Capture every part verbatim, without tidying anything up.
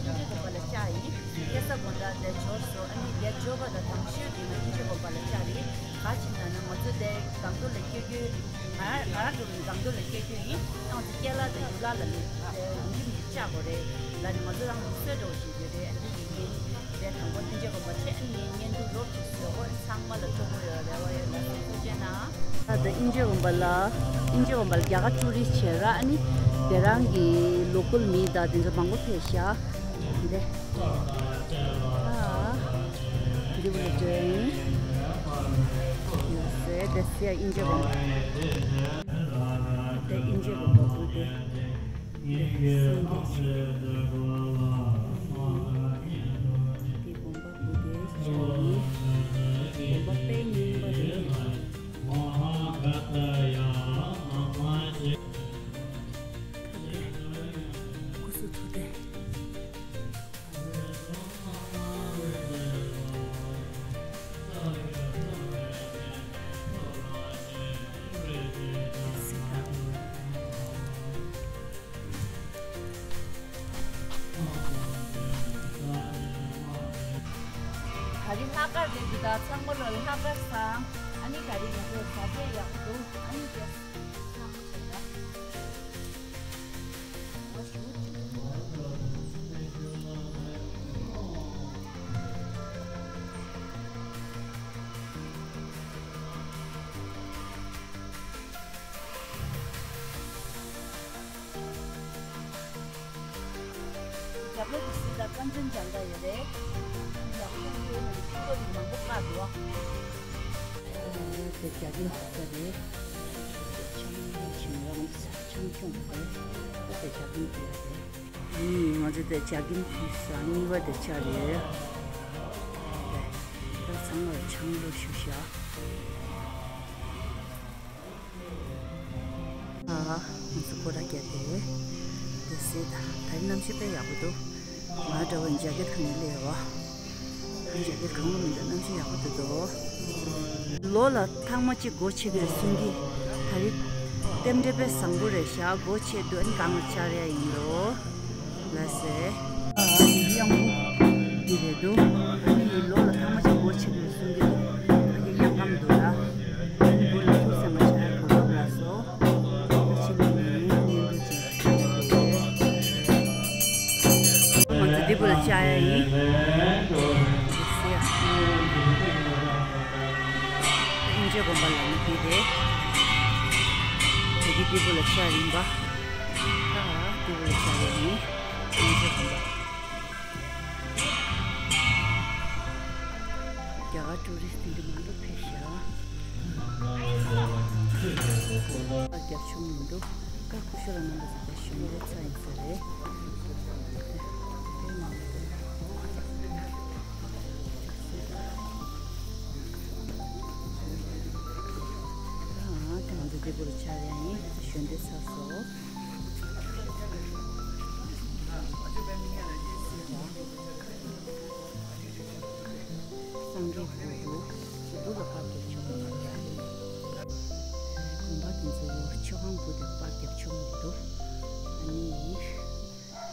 དབྱིན་ཇི་དགོན་པ་ལ་བཅར་ཡིན། ཁ་སང་དགོང་དག་དེ་འབྱོར་སོང་། ཨ་ནི་དེ་འབྱོར་བ་དང་དང་ཤོས་དེ་ང་དབྱིན་ཇི་དགོན་པ་ལ་བཅར་ཡིན། ག་ཅི་ན་ན་ང་ཚོ་དེ་སྒང་ཏོག་ལ་སྐྱོད་རྒྱུ། ང་ང་རང་ཚོ་སྒང་ཏོག་ལ་སྐྱོད་རྒྱུ་ཡིན། ང་ཚོ་སྐྱེས་ལ་དང་ཡུལ་ལ་ལ་ནི་ཡུལ་གྱི་མི་བཅར་དགོས་རེད་ལ་ནི་ང་ཚོ་རང་ལུགས་སྲོལ་འདྲ་བོ་ཞིག་ཡོད་རེད། ཨ་ནི་ཡིན་གྱི་དེ་དང་པོ་དབྱིན་ཇི་དགོན་པ་ཆེ་ཨ་ནི་བརྙན་ཐུང་རོབ་ཅིག་བཟོ་འོ་ཚང་མ་ལ་སྤྲོ་པོ་ཡོད་རེད་བ་ཡོད་ལ་སོ་སོ་བྱས་ན། ད་དབྱིན་ཇི་དགོན་པ་ལ་དབྱིན་ཇི་དགོན་པ་ལ་རྒྱ་གར་ཊུ་རི་སི་བྱས་ར་ཨ་ནི་དེ་རང་གི་ལོ་ཀལ་མི་དང་དེ་ཚོ་མང་པོ་ཕེབས་ཤག་འདི་འདི་བོ་ལ་འགྲོ་ཡིན། ཡོད་སེ་དེ་སེ་དབྱིན་ཇི་དགོན་པ། དེ་དབྱིན་ཇི་དགོན་པ་དགོན་དེ། དེ་སེ་དེ་དེ་དགོན་པ་དགོན་དེ་ཆགས་ཡིན། དགོན་པ་དཔེ་རྙིང་པ་རེད། སྐུ་གཟུགས་ཐུགས་ལྡན། ག་རེ་ལྷག་དཀར་དེ་འདི་དག་ཚང་མ་ལ་ལྷག་དཀར་བཟང་། ཨ་ནི་ག་རེ་ང་ཚོ་བཟའ་ཆས་ཡག་པོ་འདུག་ཨ་ནི་དེ་ཚང་མ་བྱས་ན། རྒྱབ་ལོགས་ཀྱི་སྲིད་དང་ཀམ་ཚན་སྦྱང་ག་ཡོད་རེད། ཡག་པོ་ཡོད་ན་ཕྱུ་པ་རིགས་མང་པོ་བཀག་འདུག་ཨ། དེ་རྒྱ་རྒན་ས་རེད། ཆང་ཆང་རང་ཆང་ཆུང་རེད། དེ་རྒྱ་རྒན་དེ་རེད། ཡིན་ང་ཚོ་དེ་རྒྱ་རྒན་ཕུལ་ས་གཉིས་པ་དེ་ཆགས་རེད། དེ་ཚང་མར་ཆང་ལོ་ཞུ་ཤག་ཨ། ང་ཚོ་སྐོར་ར་བརྒྱབ་སྟེ། དེ་སྲིད་ད་ད་རིང་གནམ་གཤིས་དཔེ་ཡག་པོ་འདུག་ང་འདྲ་བོ་ཇེ་ཀེད་གོན་ནས་སླེབས་ཡོད་བ། ཇེ་ཀེད་གོན་གི་མི་འདུག་གནམ་གཤིས་ཡག་པོ་འདུག་དོ། ལོ་ལ་ཐེངས་མ་གཅིག་སྒོ་ཕྱེ་གི་རེད་གསུང་གི། ད་རིང་རྟེན་འབྲེལ་དཔེ་བཟང་པོ་རེད་ཤག་སྒོ་ཕྱེ་དུས་ཨ་ནི་གང་ལ་བཅར་ཡ་ཡིན་འགྲོ། ལགས་སེ། གཡང་འབུ་འདི་རེད་འདུག་ཨ་ནི་ལོ་ལ་ཐེངས་མ་གཅིག་སྒོ་ཕྱེ་གི་རེད་གསུང་གི་འདུག་ཨ་ནི་གཡང་སྐམ་འདུག་ལ། ཨ་ནི་འབུ་ལ་ཐུག་སེ་མ་བྱ་ཡ་གོ་སྐབས་རག་སོང་། ཨ་ཕྱི་ནས་ནི་བརྙན་ཐུང་ཅིག་བྱས་ཏེ། ང་ཚོ་འདི་བུ་ལ་བཅར་ཡ་ཡིན། དབྱིན་ཇི་དགོན་པ་ལ་ནི་འདི་རེད། དེ་གི་འདི་བུ་ལ་བཅར་ཡིན་པ། ད་འདི་བུ་ལ་བཅར་ཡ་ཡིན། དབྱིན་ཇི་དགོན་པ། རྒྱ་གར་ཊུ་རི་སི་འདི་མང་པོ་ཕེབས་ཤག་རྒྱབ་ཆུང་མི་འདུག་ད་སྐུ་ཞབས་ལ་མང་པོ་ཟིག་ག་ཞོན་པའི་ཚ་ཡིན་ས་རེད། དཔེ་མང་པོ་འདུག་ད་ང་ཚོ་འདི་བུ་ལ་བཅར་ཡ་ཡིན། ཞོན་པའི་ཚ་སོ། སངས་རྒྱས་སྐུ་འདུག་འདུག་ལ་པར་རྒྱབ་ཆོག་གི་མ་རེད། དགོན་པ་དེ་ཚོ་མཆོད་ཁང་སྦུག་དེ་པར་རྒྱབ་ཆོག་མི་འདུག་ཨ་ནི།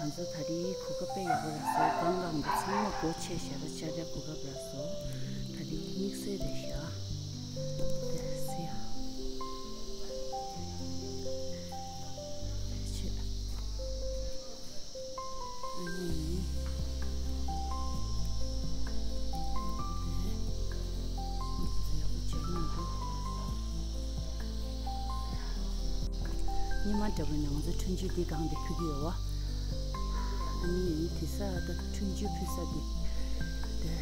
ང་ཚོ་ད་རེས་གོ་སྐབས་དཔེ་ཡག་པོ་རག་སོང་། གང་གང་འདི་ཚང་མ་སྒོ་ཕྱེ་བཞག་ར་བཅར་ཡ་གོ་སྐབས་རག་སོང་། ད་རེས་དམིགས་བསལ་རེད་ཤག་དེ་སེ་ཡ། ཕྱེ། ཨ་ནི། ཡག་པོ་བྱས་ནས་འདུག་ཉི་མ་འདྲ་བོའི་ནང་ང་ཚོ་འཕྲིན་བཅོལ་འདི་སྒང་དེ་ཕུལ་གྱི་ཡོད་བ། ཨ་ནི་དེ་ས་ད་འཕྲིན་བཅོལ་ཕུལ་ས་དེ་དེ་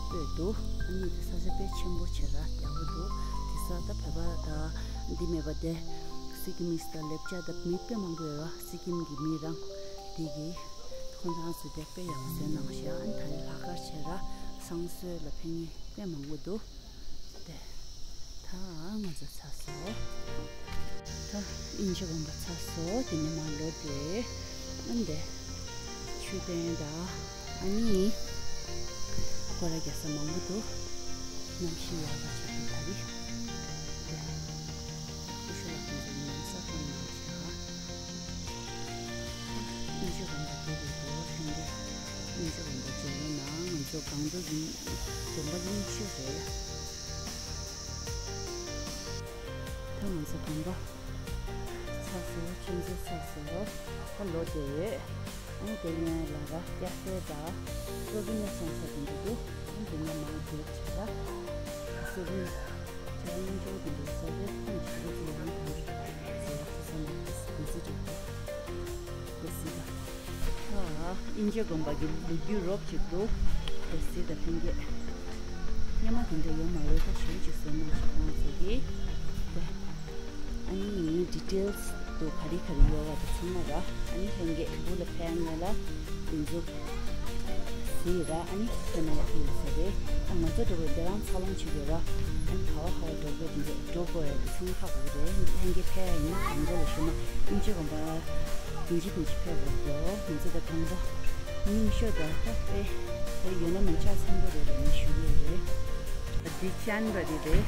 སྤོས་འདུག་ཨ་ནི་དེ་ས་ཆ་དཔེ་ཆེན་པོ་བྱས་ར་ཡག་པོ་འདུག་དེ་ས་ད་བོད་པ་ད་འདི་མེད་པ་དེ་སི་ཀི་མིས་ད་ལེབ་ཅ་ད་མི་དཔེ་མང་པོ་ཡོད་ར། སི་ཀིམ་གྱི་མི་རང་དེ་གི་ཁོང་རང་ཚོ་དེ་དཔེ་ཡག་པོ་བཟོས་གནང་ཤག་ཨ་ནི་ད་རེས་ལྷག་དཀར་བྱས་ར་བསང་གསོལ་ལ་ཕེབས་མཁན་དཔེ་མང་པོ་འདུག་དེ། ད་ང་ཚོ་ཚར་སོང་། ད་དབྱིན་ཇི་དགོན་པ་ཚར་སོང་། དེ་ནས་མར་ལོག་སྟེ། ཨ་འདི། མཆོད་རྟེན་དང་། ཨ་ནི། སྐོར་ར་རྒྱག་ས་མང་པོ་འདུག་གནམ་གཤིས་ཡག་པ་ཅིག་འདུག་ད་རེས། དེ། སྐུ་ཞབས་ལགས་ཁོང་ཚོ་ཉམས་སད་གཏོང་གནང་ཤག་དབྱིན་ཇི་དགོན་པ་དེ་རེད་འདུག་ལྷན་རྒྱས། སྒང་དུ་ཡིན། དགོན་པ་རྙིང་ཤོས་རེད། ད་ང་ཚོ་དགོན་པ་ཚར་སོང་། ཆུ་མཛོད་ཚར་སོང་། ད་ལོག་བསྡད་ཡོད། ཨང་། དེ་ནས་ལ་ར་སྐྱ་སེར་དང་སོ་བི་ནེ་སོང་ས་དེ་འདྲ་འདུག་ཨང་། དེ་ནས་མར་བསྡད་བྱས་ལ་སོ་བི་ནེ་ཁྱེད་རང་སྙིང་རྗེ་པོ་དེ་འདྲ་ས་དེ་ཁོང་ཞིག་གི་ཚེ་ཡང་དང་ཟེར་བ་ཁ་སང་ནས་དེ་སི་ཊི་འདུག་དེ་སི་ད། ཨ། དབྱིན་ཇི་དགོན་པ་གི་ལོ་རྒྱུས་རོབ་ཅིག་འདུག་དེ་སི་ད་ལྷན་རྒྱས། སྔོན་མ་དེ་འདྲ་ཡོད་མ་རེད། ད་ཞེ་པོ་ཅིག་བཟོས་གནང་ཤག་ཁོང་ཚོ་གིས། དེ། ཨ་ནི་ཌི་ཊེལ་སི་དུ་ག་རེ་ག་རེ་ཡོད་པ་དེ་ཚང་མ་ར། ཨ་ནི་ལྷན་རྒྱས་འུ་ལ་ཕན་ངེས་ལ་དེ་ཚོ་གཟིགས་ར། ཨ་ནི་ཁྱེད་ན་ཡག་གི་ཡོད་ས་རེད། ཨ། ང་ཚོ་འགྲོ་བའི་འདི་རང་འཚར་ལོངས་བྱེད་དགོས་ར། ཨ་ནི་ག་བ་ག་བ་འགྲོ་དགོས་དེ་འདྲ་འགྲོ་དགོས་ཡ་དེ་ཚང་མ་ཧ་གོ་གི་རེད། ལྷན་རྒྱས་ཕེབས་ཡ་ཡིན་ན་དང་པོ་ལ་ཞུ་ན་དབྱིན་ཇི་དགོན་པ་དེ་འདྲ་དེ་འདྲ་ཕེབས་དགོས་འདུག་ང་ཚོ་ད་དགོན་པ་རྙིང་ཤོས་ད་ད་དཔེ་དཔེ་ཡོད་ན་མི་ཆ་ཚང་པོ་རེད་ལ་ནི་ཞུ་གི་ཡོད་རེད། འདི་ཅན་བ་རི་རེད།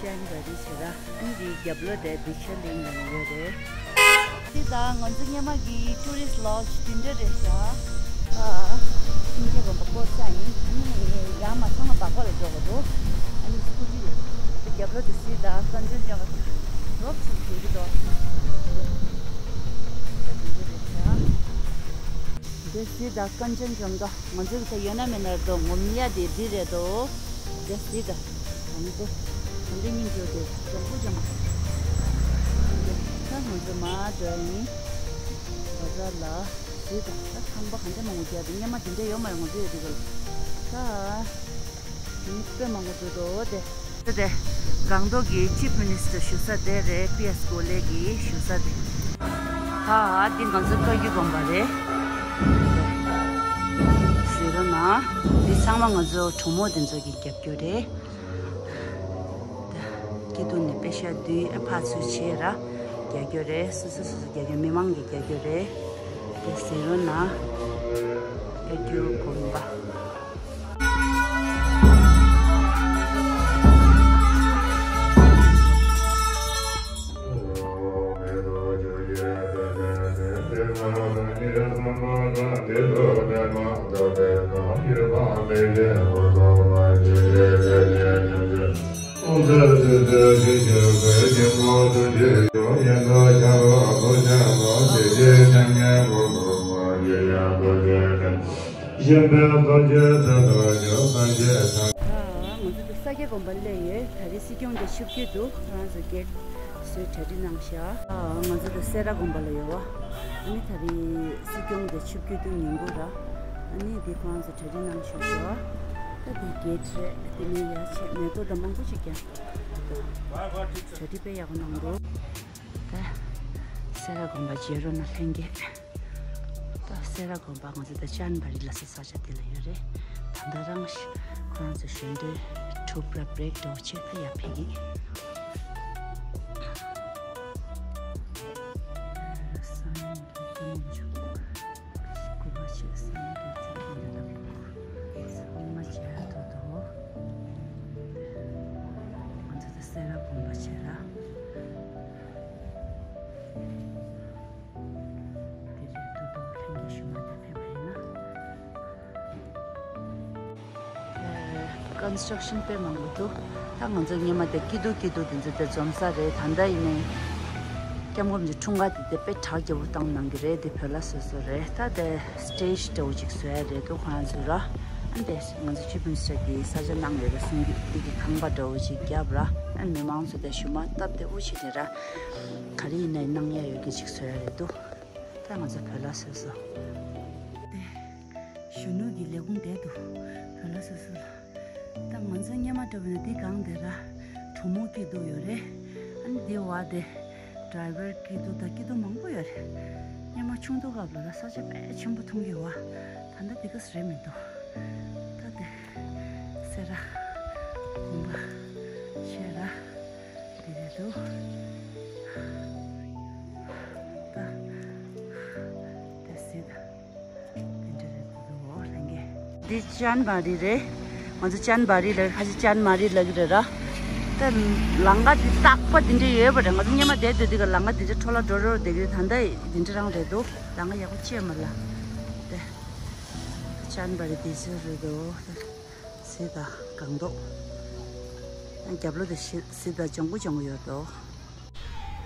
ཅན་བ་རི་བྱེད་ར། ཨ་ནི་འདིའི་རྒྱབ་ལོགས་དེ་བི་ཆ་གླིང་ལ་ཡོད་རེད། འདི་ད་ང་ཚོ་སྔོན་མ་གི་ཊུ་རི་སི་ཊི་ལོ་ཇི་དེ་འདྲ་རེད་ཤག་ཨ། ཨིན་ཇི་དགོན་པ་བསྐོར་ས་ཡིན། ཨ་ནི་ཡང་མ་ཚང་མ་སྦག་སྦག་ལ་འགྲོ་དགོས་འདུག་ཨ་ནི་སྐུ་ཕྲེང་རྒྱབ་ལོགས་དེ་སི་ད་ཀན་ཅན་ཇོང་ག་རོབ་ཙམ་ཞིག་རེད་འདུག་འདི་སི་ད་ཀན་ཅན་ཇོང་ག་ང་ཚོའི་ད་ཡོད་ན་མེད་ན་རེད་དོ། ངོམ་ཡ་དེ་འདི་རེད་དོ། འདི་སི་ད་གང་དེ་གང་དེ་སྙིང་རྗེ་དེ་ལྗང་ཁུ་ལྗང་ཁུ། ད་ང་ཚོ་མར་འགྲོ་ཡིན། བ་ཛར་ལ་སི་ད་ད་ཁང་པ་གང་འདྲ་མང་པོ་རྒྱབ་དེ་སྔོན་མ་དེ་འདྲ་ཡོད་མ་རེད། ང་ཚོ་ཡོད་དུས་ག་ལ་ད། མི་དཔེ་མང་པོ་འགྲོ་འགྲོ་དེ། དེ་དེ། སྒང་ཏོག་གི་ཅིབ་མི་ནི་སི་ཊར་བཞུགས་ས་དེ་རེད། པི་ཨེ་སི་ཀོ་ལེ་གི་བཞུགས་ས་དེ། ཧ་ཧ། འདི་ང་ཚོ་བཀའ་བརྒྱུད་དགོན་པ་རེད། ཞུ་རོགས་གནང་། འདི་ཚང་མ་ང་ཚོ་གྲོགས་མོ་དེ་ཚོ་གི་རྒྱབ་སྐྱོར་རེད། སྐྱིད་སྡུག་ནས་དཔེ་ཤ་དུས་ཨ་ཕ་ཚོས་བྱས་ར། རྒྱབ་སྐྱོར་རེད། སོ་སོ་སོ་སོ་རྒྱབ་སྐྱོར། མི་མང་གི་རྒྱབ་སྐྱོར་རེད། དེ་ཟེར་རོགས་གནང་། བཀའ་བརྒྱུད་དགོན་པ། ང་ཚོ་འདི་ས་སྐྱ་དགོན་པ་སླེབས་ཡོད། ད་རེས་སྲིད་སྐྱོང་དེ་ཆིབས་བསྒྱུར་འདུག་ཁོ་རང་ཚོ་གེ་ཊི་བཟོས་གྲ་སྒྲིག་གནང་ཤག་ང་ཚོ་འདི་སེ་ར་དགོན་པ་ལ་ཡོད་པ། ཨ་ནི་ད་རེས་སྲིད་སྐྱོང་དེ་ཆིབས་བསྒྱུར་དུས་ཉིན་གུང་ར། ཨ་ནི་འདི་ཁོ་རང་ཚོ་གྲ་སྒྲིག་གནང་ཤག་ཤག་ད་འདི་གེ་ཊི་རེད། དེ་ནས་ཡར་ཆེད་མེ་ཏོག་དང་མང་པོ་ཞིག་བརྒྱབ་འདུག་གྲ་སྒྲིག་དཔེ་ཡག་པོ་གནང་འདུག་ད་སེ་ར་དགོན་པ་མཇལ་རོགས་གནང་ལྷན་རྒྱས། ད་སེ་ར་དགོན་པ་ང་ཚོ་ད་ཅན་བ་རི་ལ་སོགས་ས་ཆ་དེ་ལ་ཡོད་རེད། ད་ལྟ་རང་ཤི་ཁོ་རང་ཚོ་ཞལ་འདོན་གྲུབ་ར། བྷི་རེག་འདྲ་བོ་བྱས་ད་ཡར་ཕེབས་ཀྱི། སང་ཉིན་གྱི་སྐུ་ངོ་མཇུག་སྐུ་པར་ཆེ་སང་ཉིན་གྱི་མཇུག་གི་ཡོད་ན་ཚང་མ་མཇལ་ཐུབ་འདུག་ང་ཚོ་ད་སེ་ར་དགོན་པ་བྱས་ར། དེ་རེད་འདུག་ད་ལྷན་རྒྱས་ཞུ་མ་ད་ཕེབས་པ་ཡིན་ན། ཀོན་སི་ཊྲག་ཤན་དཔེ་མང་པོ་འདུག་ད་ང་ཚོ་སྔོན་མ་དེ་སྐྱིད་སྡུག་སྐྱིད་སྡུག་དེ་ཚོ་དེ་འཛོམས་ས་རེད། ད་ལྟ་ཡིན་ནའི་སྐྱབས་མགོན་གྱི་འཁྲུངས་སྐར་དེ་དེ་དཔེ་གྲགས་རྒྱས་པོ་བཏང་གནང་གི་རེད། དེ་བོད་ལྭ་བཟོ་བཟོ་རེད། ད་དེ་སི་ཊེ་ཇི་འདྲ་བོ་ཅིག་བཟོ་ཡ་རེད་འདུག་ཁོ་རང་ཚོས་ར། ཨ་ནི་དེ་ང་ཚོ་ཅིབ་མི་ནི་སི་ཊར་གྱིས་ས་ཆ་གནང་ཡོད་རེད་གསུང་གི། དེ་གི་ཁང་པ་འདྲ་བོ་ཅིག་བརྒྱབ་ར། ཨ་ནི་མི་མང་ཚོ་དེ་ཞུ་མ་སྟབས་བདེ་པོ་བྱས་ནས་ར། ག་རེ་ཡིན་ནའི་གནང་ཡ་ཡོད་མཁན་ཅིག་བཟོ་ཡ་རེད་འདུག་ད་ང་ཚོ་བོད་ལྭ་བཟོས་སོང་། དེ་གཞོན་ནུ་གི་ལས་ཁུངས་དེ་འདུག་བོད་ལྭ་བཟོས་སོང་ལ། ད་ང་ཚོ་སྔོན་མ་འདྲ་བོ་ཡིན་ན་འདི་སྒང་དེ་ར་གྲོགས་མོ་སྐྱིད་སྡུག་ཡོད་རེད། ཨ་ནི་འདི་བ་དེ་ཌ་རའི་ཝར་སྐྱིད་སྡུག་དང་སྐྱིད་སྡུག་མང་པོ་ཡོད་རེད། སྔོན་མ་ཆུང་དུས་སྐབས་ལ་ར་ས་ཆ་དཔེ་ཆེན་པོ་མཐོང་གི་བ། ད་ལྟ་འདི་ག་ས་རེད་མི་འདུག་ད་དེ་སེ་ར་དགོན་པ་བྱས་ར། དེ་རེད་འདུག་ད་དེ་སྲིད་དེ་འདྲ་རེད་འདུག་ལྷན་རྒྱས། འདི་ཅན་བ་རི་རེད། ང་ཚོ་ཅན་བ་རི་ལ་ཁ་ཅིག་ཅན་མ་རི་ལ་གི་རེད་ར། ད་ལམ་ཁ་འདི་རྟག་པ་འདི་འདྲ་ཡོད་པ་རེད། ང་ཚོ་སྔོན་མ་བསྡད་དུས་འདི་ག་ལམ་ཁ་འདི་འདྲ་འཕྲོ་བརླག་འགྲོ་འགྲོ་བསྡད་ཀྱི་རེད། ད་ལྟ་འདི་འདྲ་རང་རེད་འདུག་ལམ་ཁ་ཡག་པོ་ཅིག་མ་ལ། དེ་ ཤན་པ་རི་དེ་ཚོ་རེད་དོ། གཟི་དང་སྒང་ཏོག་རྒྱབ་ལོགས་དེ་གཟི་དང་ལྗང་གུ་ལྗང་གུ་ཡོད་དོ།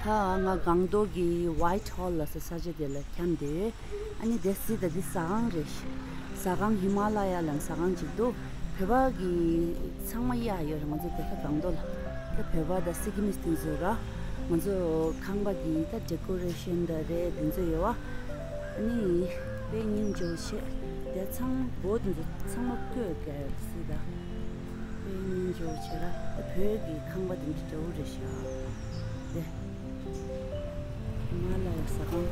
ད་ང་སྒང་ཏོག་གི་Whitehall ལ་ས་ས་ཆ་དེ་ལ་འཁྱམས་ཏེ། ཨ་ནི་དེ་གཟི་དང་དེ་ཟ་ཁང་རེད། ཟ་ཁང་ཧི་མ་ལ་ཡ་ལ་ཟ་ཁང་ཅིག་འདུག་བོད་པ་གི་ཚང་མ་གཡར་ཡོད་རེད། ང་ཚོ་དེ་ཁ་སྒང་ཏོག་ལ། ད་བོད་པ་དང་སི་ཀི་མིས་དེ་ཚོ་ར། ང་ཚོ་ཁང་པ་གི་ད་ཌེ་ཀོ་རེ་ཤན་དང་རེད་དེ་ཚོ་ཡོད་བ། ཨ་ནི་དཔེ་སྙིང་རྗེ་པོ་བྱས། དེ་ཚང་སྒོ་དེ་ཚོ་ཚང་མ་བརྐོས་བསྡད་ཡོད་སྲིད་ད། དཔེ་སྙིང་རྗེ་པོ་བྱས་ར། ད་བོད་ཀྱི་ཁང་པ་དེ་འདྲ་འདྲ་བོ་རེད་ཤག་དེ། ཧི་མ་ལ་ཡའི་ཟ་ཁང་།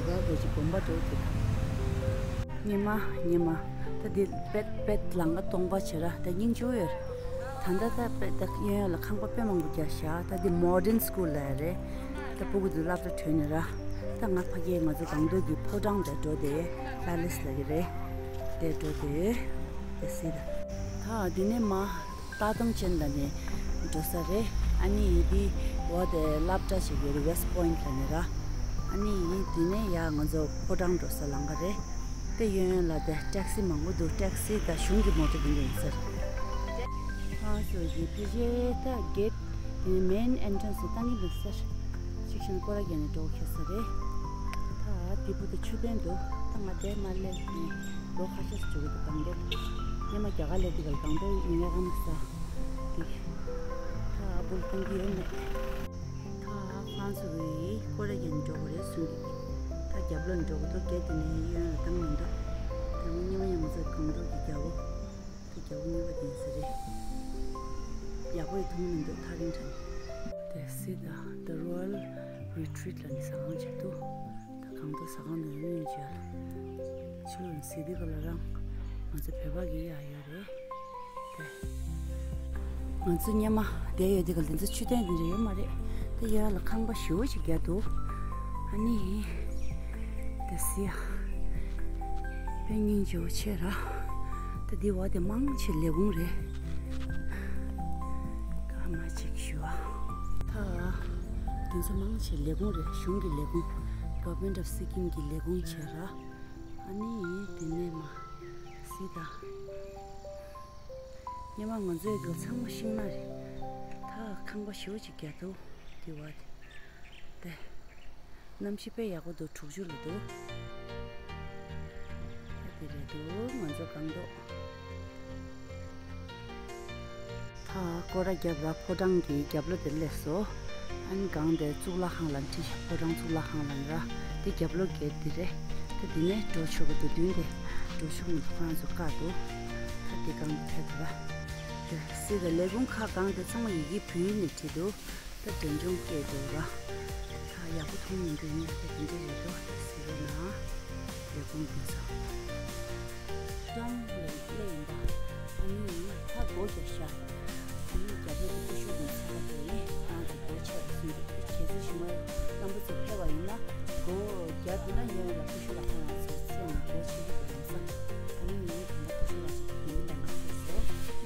བོད་པ་རེད་ཅིག་དགོན་པ་འདྲ་བོ་དེ་དང་། ཉི་མ་ཉི་མ། ད་འདི་པད་པད་ལང་ཀ་སྟོང་པ་བྱས་ར། ད་སྙིང་རྗེ་པོ་ཡོད་རེད། ད་ལྟ་ད་པད་ད་གཡས་གཡོན་ལ་ཁང་པ་དཔེ་མང་པོ་རྒྱག་ཤག་ད་འདི་མོ་ཌན་སི་ཀུལ་ལབ་ཡ་རེད། ད་སྤུ་གུ་ཚོ་སློབ་གྲྭ་གྲོལ་ནས་ར། ད་ང་ཕ་གིར་ང་ཚོ་སྒང་ཏོག་གི་ཕོ་བྲང་དེར་འགྲོ་དེ། པེ་ལེ་སི་ལབ་ཀྱི་རེད། དེར་འགྲོ་དེ། དེ་སྲིད་ད། ད་འདི་ནས་མར་སྟག་ཐང་ཅན་ད་ནས་འགྲོ་ས་རེད། ཨ་ནི་འདི་འོག་དེ་སློབ་གྲྭ་ཞིག་ཡོད་རེད། West Point ལབ་ནས་ར། ཨ་ནི་འདི་ནས་ཡར་ང་ཚོ་ཕོ་བྲང་འགྲོ་ས་ལམ་ཁ་རེད། དེ་གཡས་གཡོན་ལ་དེ་ཊེག་སི་མང་པོ་འདུག་ཊེག་སི་དང་གཞུང་གི་མོ་ཊ་དེ་འདྲ་ཡིན་ས་རེད། ཁང་སོ་གི་ཕལ་ཆེར་ད་གེ་ཊི་དེ་ནི་མེན་ཨེན་ཊི་རན་སི་དེ་བཏང་གི་འདུག་ས་རེད། ཅིག་ཤིང་སྐོར་ར་རྒྱག་ནས་འགྲོ་ཁེལ་ས་རེད། ད་དེ་བུ་དེ་ཆུ་ལྡན་འདུག་ད་ང་དེ་མ་སླེབས་ནས་ལོ་ཁ་ཤས་སུ་འགྲོ་གི་འདུག་སྒང་ཏོག་སྔོན་མ་རྒྱ་གར་སླེབས་དུས་ཀ་ལ་སྒང་ཏོག་ཡིན་ཡ་ག་མི་ས་དེ། ད་བུ་ལ་བཏང་གི་ཡོད་མེད། ད་ཧྥ་རན་སི་རུའི་ཀོ་རེ་ཡན་འགྲོ་གི་རེད་གསུང་གི། ད་རྒྱབ་ལོགས་འགྲོ་གི་འདུག་གེ་ཊི་དེ་ནས་གཡས་གཡོན་ལ་བཏང་མི་འདུག་དེ་སྔོན་ཉི་མ་ཡང་ང་ཚོ་སྒང་ཏོག་གི་རྒྱལ་པོ། དེ་རྒྱལ་པོ་གཉིས་པ་དེ་ཡིན་ས་རེད། ཡག་པོ་ཡི་མཐོང་མི་འདུག་ཐག་རིང་དྲགས། དེ་སྲིད་ད་The Royal Retreat ལབ་ནས་ཟ་ཁང་ཅིག་འདུག་ད་སྒང་ཏོག་ཟ་ཁང་དེ་སྔོན་ཆད་ལ་ཆུ་ལ་ཟི་དེ་ག་ལ་རང་ང་ཚོ་བོད་པ་གི་ཡག་ཡོད་རེད། ང་ཚོ་སྔོན་མ་བསྡད་ཡོད་དེ་ག་ལ་དེ་ཚོ་ཆུ་ལྡན་དེ་འདྲ་ཡོད་མ་རེད། དེ་ཡར་ལ་ཁང་པ་ཞེ་པོ་ཅིག་རྒྱག་འདུག་ཨ་ནི་དེ་སི་ཡ་དཔེ་སྙིང་རྗེ་པོ་ཆེ་ར། ད་འདི་བ་དེ་མང་ཆེ་ལས་ཁུངས་རེད། སྐར་མ་གཅིག་ཞུ་བ། ད་དེ་ཚོ་མང་ཆེ་ལས་ཁུངས་རེད། གཞུང་གི་ལས་ཁུངས། Government of Sikkim གི་ལས་ཁུངས་བྱས་ར། ཨ་ནི་དེ་ནས་མ་སི་ད། སྔོན་མ་ང་ཚོའི་སྒང་ཚང་མ་ཤིང་ནགས་རེད། ད་ཁང་པ་ཞེ་པོ་ཅིག་རྒྱག་འདུག་དེ་བ་དེ། གནམ་གཤིས་དཔེ་ཡག་པོ་འདུག་དྲུག་ཅུ་ལ་འདུག་ད་དེ་རེད་འདུག་ང་ཚོ་སྒང་ཏོག་ད་སྐོར་ར་བརྒྱབ་ར། ཕོ་བྲང་གི་རྒྱབ་ལོགས་དེར་སླེབས་སོང་། ཨ་ནི་སྒང་དེར་གཙུག་ལག་ཁང་ལབ་འཁྲིས་ཤག་ཕོ་བྲང་གཙུག་ལག་ཁང་ལབ་ར། དེ་རྒྱབ་ལོགས་གེ་ཊི་དེ་རེད། ད་དེ་ནས་འགྲོ་ཆོག་གི་འདུག་མདུན་དེ་འགྲོ་ཆོག་མི་འདུག་ཁོ་རང་ཚོ་བཀག་འདུག་ད་དེ་སྒང་དེ་ཕེབས་འདུག་ར། དེ་སྲིད་དེ་ལས་ཁུངས་ཁག་སྒང་དེ་ཚང་མ་ཡི་གེ་བོད་ཡིག་ནས་བྲིས་འདུག་ད་འབྲས་ལྗོངས་སྐད་འདུག་ར། ད་ཡག་པོ་མཐོང་མི་འདུག་ཡིན་ནའི་དེ་འདྲ་རེད་འདུག་ཟེར་བ་ན། ལས་ཁུངས་འདི་ཚོ། ཀྲང་ལ་སླེབས་ཡིན་པ། ཨ་ནི་ད་སྒོ་རྒྱག་ཤག་ཨ་ནི་རྒྱ་བོད་ཀྱི་ཀུ་ཤུ་གི་ཚད་པ་དེ་ཁོ་རང་ཚོ་སྒོ་ཕྱེ་བ་གསུངས་འདུག་གལ་སྲིད་གཞུག་མ་རྣམ་པ་ཚོ་ཕེབས་པ་ཡིན་ན་སྒོ་རྒྱག་འདུག་ན་ཡོང་ལ་ཀུ་ཤུ་ལ་ཁོ་རང་ཚོའི་ཚད་ནས་སྒོ་ཕྱེ་གི་འདུག་ཡིན་ཙང་། ཨ་ནི་ངས་ད་ལྟ་ཀུ་ཤུ་ལ་ཚོ་དེ་ཡིན་ལ་ང་ཚོས་ཟེར།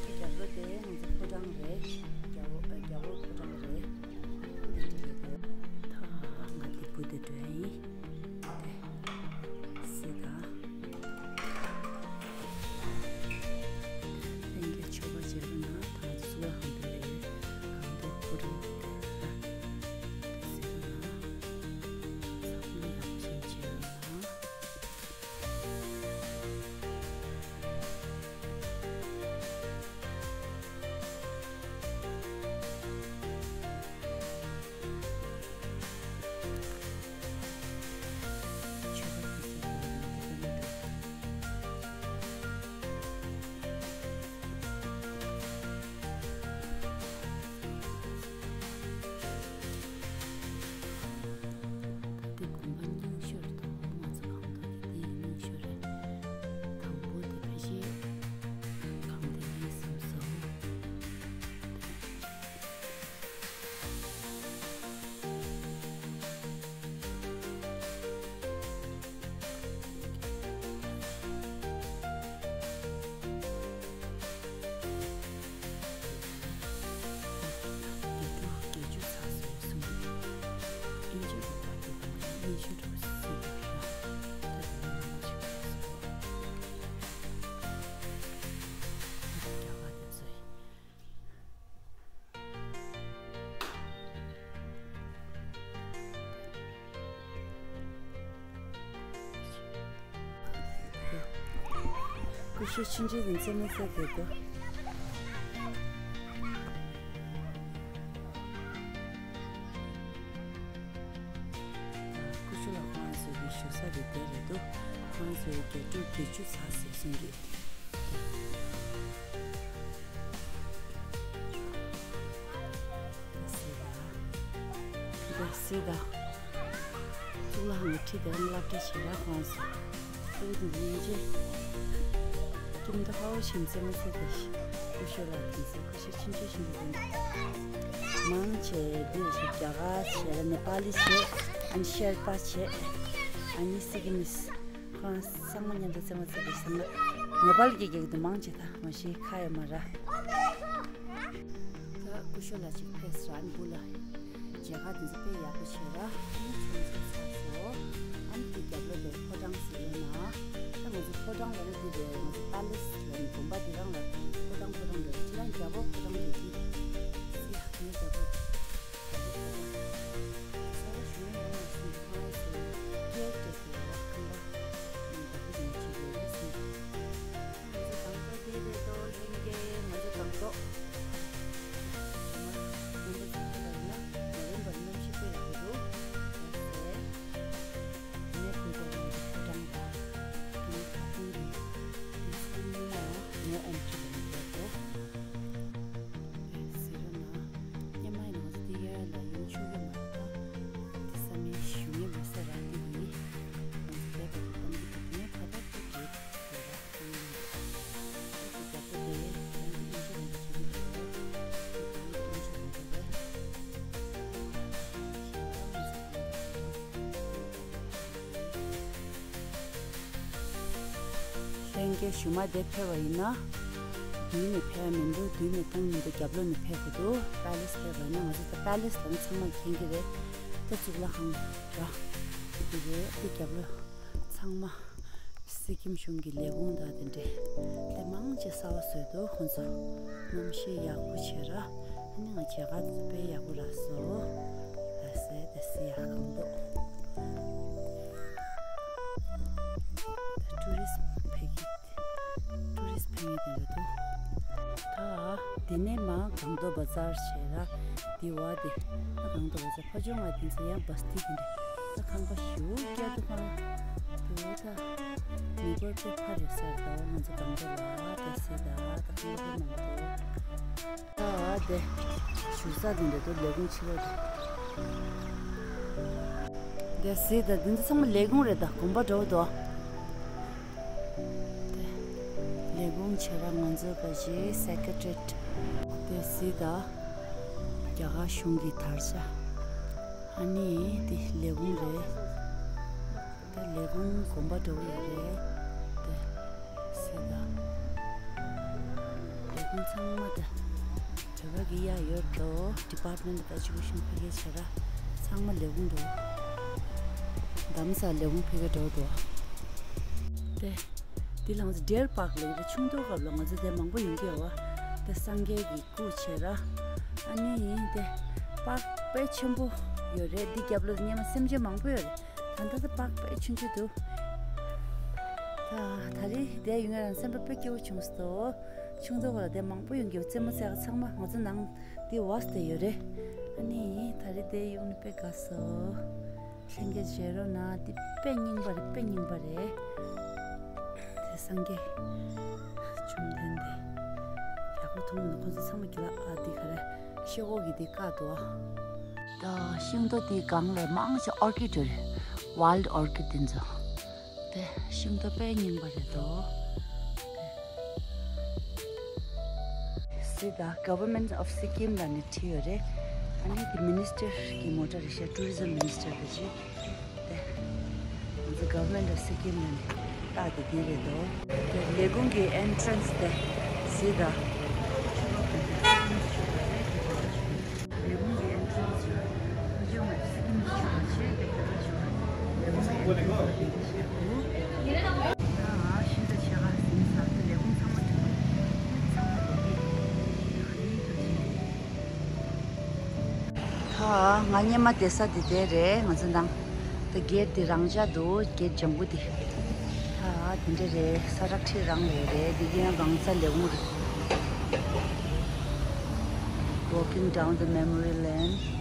རྒྱ་བོད་དེ་ང་ཚོ་ཕོ་བྲང་རེད། རྒྱ་བོད་རྒྱ་བོད་ཕོ་བྲང་རེད། འདི་འདྲ་རེད་འདུག་ད་ང་འདི་བུ་དེ་འགྲོ་ཡ་ཡིན། དེ་སྲིད་ད། ལྷན་རྒྱས་མཆོད་པ་བརྗེད་པ་ན་ད་ང་ཚོ་གཙུག་ལག་ཁང་དེ་ལ་ཡོད། སྒང་ཏོག་ཕོ་བྲང་དེ་ད། དེ་སྲིད་ད་ན་ཚང་མ་ཡག་པོ་བྱས་བྱས་ཡོད་ད། ཀུ་ཤུ་ཆུང་ཆུང་དེ་རྩེད་མོ་རྩེ་བསྡད་འདུག་ཀུ་ཤུ་ལགས་ཁོང་ཚོའི་བཞུགས་ས་དེ་དེ་རེད་འདུག་ཁོང་ཚོའི་རྒྱ་ཕྲུག་བརྒྱད་ཅུ་ཙམ་ཟེར་གསུང་གི། འདི་སྲིད་ད། གཙུག་ལག་ཁང་གི་འཁྲིས་དེ་རང་སློབ་གྲྭ་ཞིག་ར་ཁོང་སོང་། ཁོང་གི་ཉིན་རྗེས། ཁྱིམ་དུ་ཧ་བོ་ཞིག་རྩེད་མོ་རྩེ་ད་ཞིག་ཀུ་ཤུ་ལགས་དེ་ཚོ་ཀུ་ཤུ་ཆུང་ཆུང་ཞིག་འདུག་མང་ཆེ་འདི་ཞིག་རྒྱ་གར་བྱས་ལ་ནེ་པ་ལི་བྱས། ཨན་ཤར་པ་བྱས། ཨ་ནི་སི་ཀི་མིས། ཁོང་ཚང་མ་མཉམ་དུ་རྩེད་མོ་རྩེ་དུས་ཙམ་ལ་ནེ་པལ་གྱི་རྒྱལ་ཁབ་ཏུ་མང་ཆེ་ད་མ་གཞི་ཁ་ཡོད་མ་ར། ད་ཀུ་ཤུ་ལགས་ཅིག་ཕེབས་ར་ཨ་ནི་བུ་ལ་མཇལ་ཁ་དེ་ཚོ་དཔེ་ཡག་པོ་བྱས་ར། ཨ་ནི་ཆུང་ཆུང་ཚགས་སོ། ཨ་ནི་དེ་རྒྱབ་ལོགས་ལ་ཕོ་བྲང་ཟེར་ཡོད་ན། ད་ང་ཚོ་ཕོ་བྲང་ལ་ནི་དེ་རེད། ང་ཚོ་པ་ལེ་སི་ལ་ནི་དགོན་པ་དེ་རང་ལ་ཕོ་བྲང་ཕོ་བྲང་རེད། ཁྱེད་རང་རྒྱབ་ལོགས་ཕོ་བྲང་རེད་དེ། སི་ཡ་ངའི་རྒྱབ་ལོགས། ཟེར་ན། སྔོན་མ་ཡིན་ན་ང་ཚོ་འདི་ཡར་ལ་ཡོང་ཆོག་གི་མ་རེད། ད་དེ་ས་མིན་ཞུ་ངེས་མེད་ས་རང་འདི་ཡིན། ང་ཚོ་བསྡད་པ་གི་གཏམ་རྒྱུད་དེ་ངས་ཁ་བརྡ་ཅིག་བྱེད་དགོས་ར་ཁོང་ཡིན། ཁོང་གི་རྒྱབ་ལོགས་དེ་ཡང་དེ་ཨིན་ཇི་ལ་བྱེད་ཀྱི་རེད། དེ་གང་གི་ཨིན་ཇི་ལ་བྱེད་རེད། ལྷན་རྒྱས་ཞུ་མ་དེ་ཕེབས་པ་ཡིན་ན། མདུན་ནས་ཕེབས་མི་འདུག་མདུན་ནས་གཏོང་མི་འདུག་རྒྱབ་ལོགས་ནས་ཕེབས་དགོས་འདུག་པེ་ལེ་སི་ཕེབས་པ་ཡིན་ན་ང་ཚོ་ད་པེ་ལེ་སི་ལ་ནི་ཚང་མ་མཁྱེན་གྱི་རེད། ད་གཙུག་ལག་ཁང་ར། དེ་རེད། དེ་རྒྱབ་ལོགས་ཚང་མ་སི་ཀིམ་གཞུང་གི་ལས་ཁུངས་དང་དེ་འདྲས་དེ་མང་ཆེ་གསར་པ་བཟོས་འདུག་ཁོང་ཚོ་གནམ་གཤིས་ཡག་པོ་བྱས་ར། ཨ་ནི་ང་མཇལ་ཁ་དཔེ་ཡག་པོ་རག་སོང་། ལ་སེ་དེ་སི་ཡག་གང་འདུག་ཊུ་རི་སི་ཕེ་གི། ཊུ་རི་སི་ཕེ་གི་དེ་འདྲ་འདུག་ད་དེ་ནས་མ་གང་དོ་བ་ཛར་བྱས་ར། དེ་བ་དེ་ད་གང་དོ་བ་ཛར་ཕ་ཆུང་བ་དེ་ཚོ་ཡང་བ་སི་ཏི་དེ་འདྲ། ད་ཁང་པ་ཞུ་སྐྱ་དུ་ཁང་དུ་ད་མི་འབོར་དཔེ་འཕར་ཡོད་ས་རེད། ད་ང་ཚོ་གང་དོ་ལ་དེ་སི་ད་ད་ཁང་པ་དཔེ་མང་འདུག་ཨ་དེ་བཞུགས་ས་དེ་འདྲ་འདུག་ལས་ཁུངས་ཕྱི་ལོགས་དེ། དེ་སི་ད་འདི་ཚོ་ཚང་མ་ལས་ཁུངས་རེད། ད་དགོན་པ་འདྲ་བོ་འདུག་དེ་ལས་ཁུངས་བྱས་ར་ང་ཚོ་ག་ཞིག་སེ་ཀེ་ཊི་རེཊ། དེ་སི་ད་རྒྱ་གར་གཞུང་གི་དར་ཆ། ཨ་ནི་དེ་ལས་ཁུངས་རེད། དེ་ལས་ཁུངས་དགོན་པ་འདྲ་བོ་ཡོད་རེད། དེ་སི་ད་ལས་ཁུངས་ཚང་མ་དེ་བོད་པ་གི་ཡ་ཡོད་དོ། ཌི་པཱར་ཊི་མེན་ཊི་ཨོཕ་ཨེ་ཇུ་ཀེ་ཤན་ཕ་གི་བྱས་ར་ཚང་མ་ལས་ཁུངས་འདྲ་བོ། རྡ་རམ་ས་ལས་ཁུངས་ཕ་གི་འདྲ་བོ་འདུག་དེ་དེ་ལ་ང་ཚོ་ཌི་ཡར་པཱརྐ་ལབ་ཀྱི་རེད། ཆུང་དུས་སྐབས་ལ་ང་ཚོ་དེ་མང་པོ་ཡོང་གི་ཡོད་བ། དེ་སངས་རྒྱས་ཀྱི་སྐུ་བྱས་ར། ཨ་ནི་ཡིན་དེ་པཱརྐ་དཔེ་ཆེན་པོ་ཡོད་རེད། འདི་རྒྱབ་ལོགས་སྔོན་མ་སེམས་ཅན་མང་པོ་ཡོད་རེད། ད་ལྟ་དེ་པཱརྐ་དཔེ་ཆུང་ཆུང་འདུག་ད་ད་རེས་དེ་ཡོང་ཡ་རང་སེམས་པ་དཔེ་སྐྱིད་པོ་བྱུང་སོང་། ཆུང་དུས་སྐབས་ལ་དེ་མང་པོ་ཡོང་གི་ཡོད། རྩེད་མོ་རྩེ་ག་ཚང་མ་ང་ཚོ་ནང་དེ་བ་སི་དེ་ཡོད་རེད། ཨ་ནི་ད་རེས་དེ་ཡོང་ནས་དཔེ་དགའ་སོང་། ལྷན་རྒྱས་མཇལ་རོགས་གནང་། འདི་དཔེ་རྙིང་པ་རེད། དཔེ་རྙིང་པ་རེད། དེ་སངས་རྒྱས་བཅོམ་ལྡན་འདས་ཡག་པོ་མཐོང་ནས་ཁོང་ཚོ་ཚང་མ་གྱི་ལ་ཨ་འདི་ག་རེ་ཤེལ་སྒོ་གི་འདི་བཀག་འདུག་ད་ཤིང་ཏོག་འདི་སྒང་ལ་མང་ཆེ་ཨོར་ཀིཌ་རེད། ཝའིལཌ་ཨོར་ཀིཌ་འདི་ཚོ། དེ་ཤིང་ཏོག་དཔེ་རྙིང་པ་རེད་དོ། སི་ད་Government of Sikkim ལ་ནི་བྲིས་ཡོད་རེད། ཨ་ནི་དེ་མི་ནི་སི་ཊར་གི་མོ་ཊ་རེད་ཤག་ཊུ་རི་ཛམ་མི་ནི་སི་ཊར་དེ་ཅི། དེ་ང་ཚོ་Government of Sikkim ལ་ནི་རྟགས་དེ་འདི་རེད་དོ། དེ་ལས་ཁུངས་ཀྱི་ཨེན་ཊི་རན་སི་དེ་སི་ད། ད་ང་སྔོན་མ་བསྡད་ས་དེ་དེ་རེད། ང་ཚོ་ནང་དེ་གེ་ཊི་དེ་རང་འཇགས་འདུག་གེ་ཊི་ལྗང་གུ་དེ། ཨ་དེ་འདྲ་རེད། ས་རག་ཁྲི་རང་ལས་རེད། འདི་གི་ཡང་གང་ས་ལེ་འུར། Walking down the memory lane.